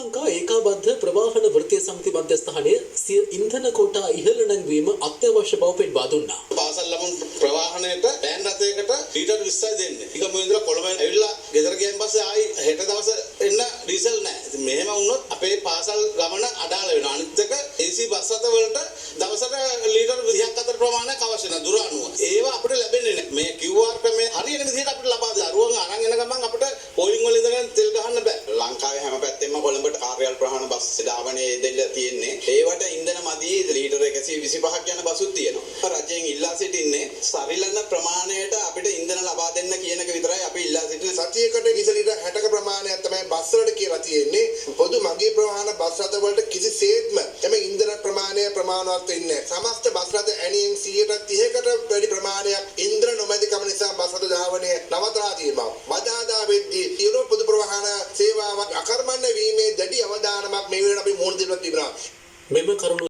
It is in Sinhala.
ලංකා ඒකාබද්ධ ප්‍රවාහන වෘත්තීය සමිති මධ්‍යස්ථානය සිය ඉන්ධන කෝටා ඉහළ නැංවීම අත්‍යවශ්‍ය බව පෙන්වා දුන්නා. පාසල් ළමුන් ප්‍රවාහනයට වෑන් රථයකට ලීටර් 20යි දෙන්නේ. ඊගම ඉඳලා කොළඹ ඇවිල්ලා ගෙදර ගියන් පස්සේ ආයි හෙට දවස එන්න ඩීසල් නැහැ. ඉතින් මෙහෙම වුණොත් අපේ පාසල් ගමන අඩාල වෙනවා. අනිත් එක AC bus රථ වලට දවසට ලීටර් 20ක් අතර ප්‍රමාණයක් අවශ්‍ය වෙනවා දුර අනුව. ඒවා අපිට ලැබෙන්නේ නැහැ. මේ QR ක්‍රමය හරියන විදිහට අපිට ලබා දෙන්න. දරුවන් අරන් එන ගමන් අපිට පෝලිං වල ඉඳගෙන තෙල් ගහන්න බෑ. ලංකාවේ හැම පැත්තෙම කොළඹට කාර්යාල ප්‍රහාණ බස් ධාවනයේ යෙදෙලා තියෙන්නේ. ඒවට ඉන්ධන මදි, ලීටර් 125ක් යන බසුත් තියෙනවා. රජයෙන් ඉල්ලා සිටින්නේ සරිලන ප්‍රමාණයට අපිට ඉන්ධන ලබා දෙන්න කියන එක විතරයි අපි ඉල්ලා සිටින්නේ. සතියකට ඩීසල් ලීටර් 60ක ප්‍රමාණයක් තමයි බස් වලට කියලා තියෙන්නේ. පොදු මගී ප්‍රවාහන බස් රථ වලට කිසිසේත්ම එම ඉන්ධන ප්‍රමාණය ප්‍රමාණවත් වෙන්නේ නැහැ. සමස්ත බස් රථ ඇණියෙන් 30%කට වැඩි ප්‍රමාණයක් ඉන්ධන නොමැතිකම නිසා බස් රථ ධාවනය නවතලා තියෙනවා. බදාදා වෙද්දී යුරෝප පොදු ප්‍රවාහන සේවාවක් අකර්මණ්‍ය වීමේ දැඩි අවදානමක් මේ වෙනකොට අපි මුහුණ දීලා තිබෙනවා. මෙම කරුණු